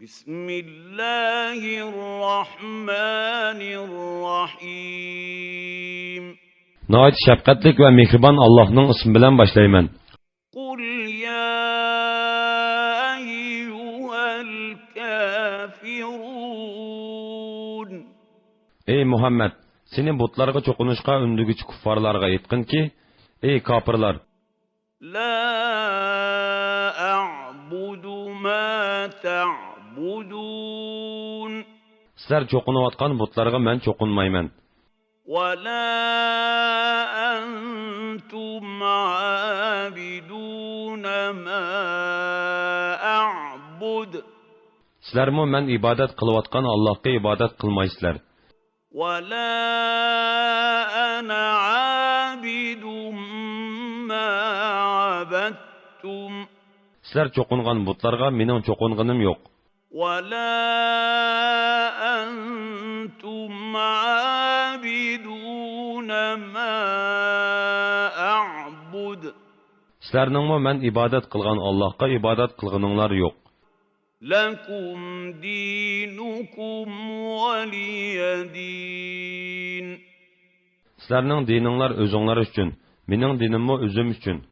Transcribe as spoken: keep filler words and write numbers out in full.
بسم الله الرحمن الرحيم. ناھايىتى شەپقەتلىك ۋە مېھرىبان ئاللاھنىڭ ئىسمى بىلەن باشلايمەن. قل يا أيها الكافرون. ئەي مۇھەممەد، سېنى بۇتلارغا چوقۇنۇشقا ئۈندىگۈچى كۇففارلارغا ئېيتقىنكى، ئەي كاپىرلار! لا أعبد ما تعبدون. سىلەر چوقۇنۇۋاتقان بۇتلارغا مەن چوقۇنمايمەن. ولا أنتم عابدون ما أعبد. سىلەرمۇ مەن ئىبادەت قىلىۋاتقان ئاللاھقا ئىبادەت قىلمايسىلەر. ولا أنا عابد ما عبدتم. سىلەر چوقۇنغان بۇتلارغا مېنىڭ چوقۇنغىنىم يوق. ولا أنتم عابدون ما أعبد. سىلەرنىڭمۇ مەن ئىبادەت قىلغان ئاللاھقا ئىبادەت قىلغىنىڭلار يوق. لكم دينكم ولي دين. سىلەرنىڭ دىنىڭلار ئۆزۈڭلار ئۈچۈن، مېنىڭ دىنىممۇ ئۆزۈم ئۈچۈن.